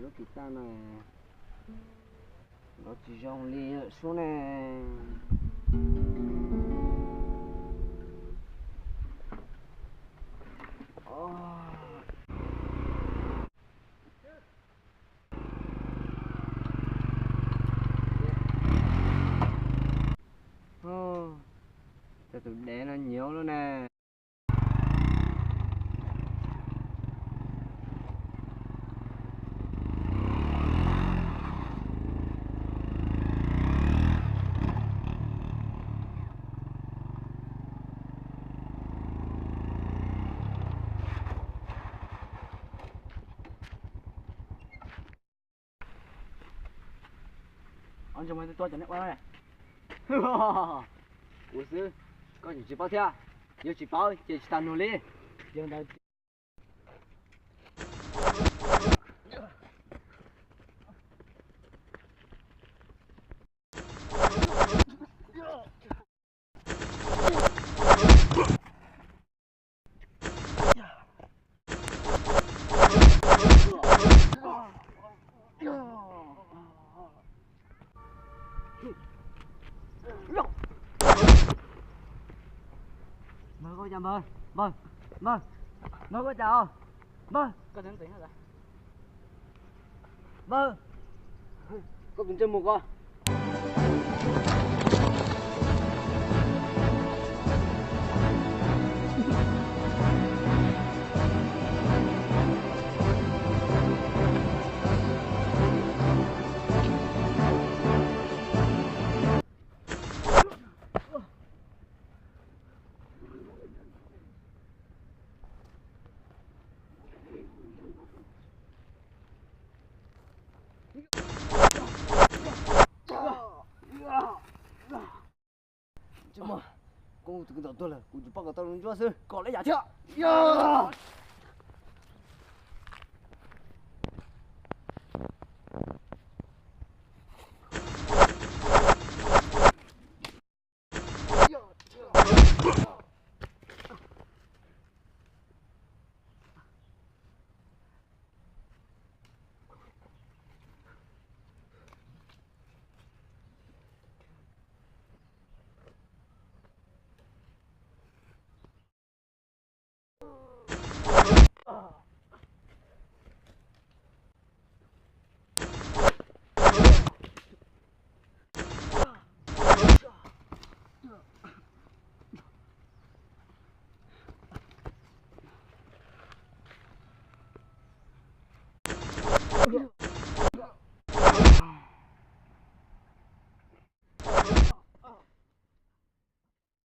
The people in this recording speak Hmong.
Lub tiv tauj no nrov tsis zoo li lawm sub ne. Cov tus dev no nyiav lub ne. Ob ntsis mas tuaj cov nej ua no. Kuv xwb, koj tseem tsis paub thiab. Yog tsis paub ces tsis tau nug li. Yog ntawd Npawg, koj ua cas npawg? Npawg, npawg, npawg, koj ua cas os? Npawg, npawg, koj tus ntsej muag ko. Ntsej muag, koj tus kwv tom tuag lawm, kuv tsuas pom kom tau lub ntsuab xwb, kom lawv yam thiab.